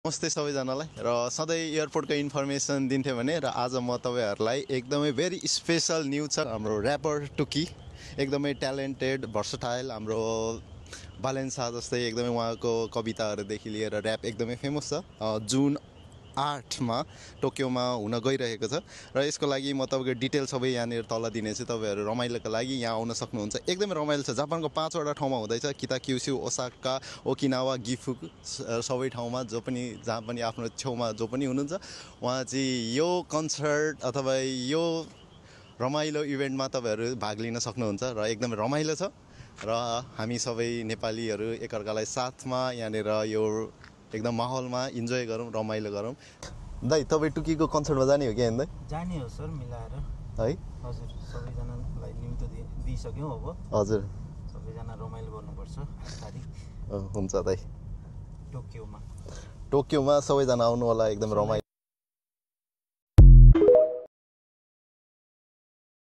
नमस्ते सबैजनालाई र सधैँ एयरपोर्टको इन्फर्मेसन दिन्थ्यो भने र आज म तपाईहरुलाई एकदमै भेरी स्पेशल न्यूज छ। हाम्रो र्यापर टुकी एकदमै ट्यालेन्टेड भर्सटाइल हाम्रो बालेन्सा जस्तै एकदमै उहाँको कविताहरुदेखि लिएर र्याप एकदमै फेमस छ। जुन 8 मा टोकियोमा हुन गइरहेको छ र यसको लागि म तपाईको डिटेल सबै यहाँनिर तल दिनेछु। तपाईहरु रमाइलोको लागि यहाँ आउन सक्नुहुन्छ। एकदमै रमाइलो छ। जापानको 5 वटा ठाउँमा हुँदैछ। किताक्युसु, ओसाका, ओकिनावा, गिफु सबै ठाउँमा जहाँ पनि आफ्नो छेउमा जो पनि हुनुहुन्छ उहाँ चाहिँ यो कन्सर्ट अथवा यो रमाइलो इभेन्टमा तपाईहरु भाग लिन सक्नुहुन्छ र एकदमै रमाइलो छ र हामी सबै नेपालीहरु एकअर्कालाई साथमा यहाँनिर यो एकदम माहौलमा इन्जोय गरौँ, रमाइलो गरौँ। दाइ तपाई टुकीको कन्सर्टमा जाने हो कि हैन दाइ? जाने हो सर, मिलाएर है। हजुर, सबैजनालाई निम्तो दिइसक्यौँ। अब हजुर, सबैजना रमाइलो गर्नुपर्छ 8 तारिक। हुन्छ दाइ। टोकियोमा सबैजना आउनु होला, एकदम रमाइलो।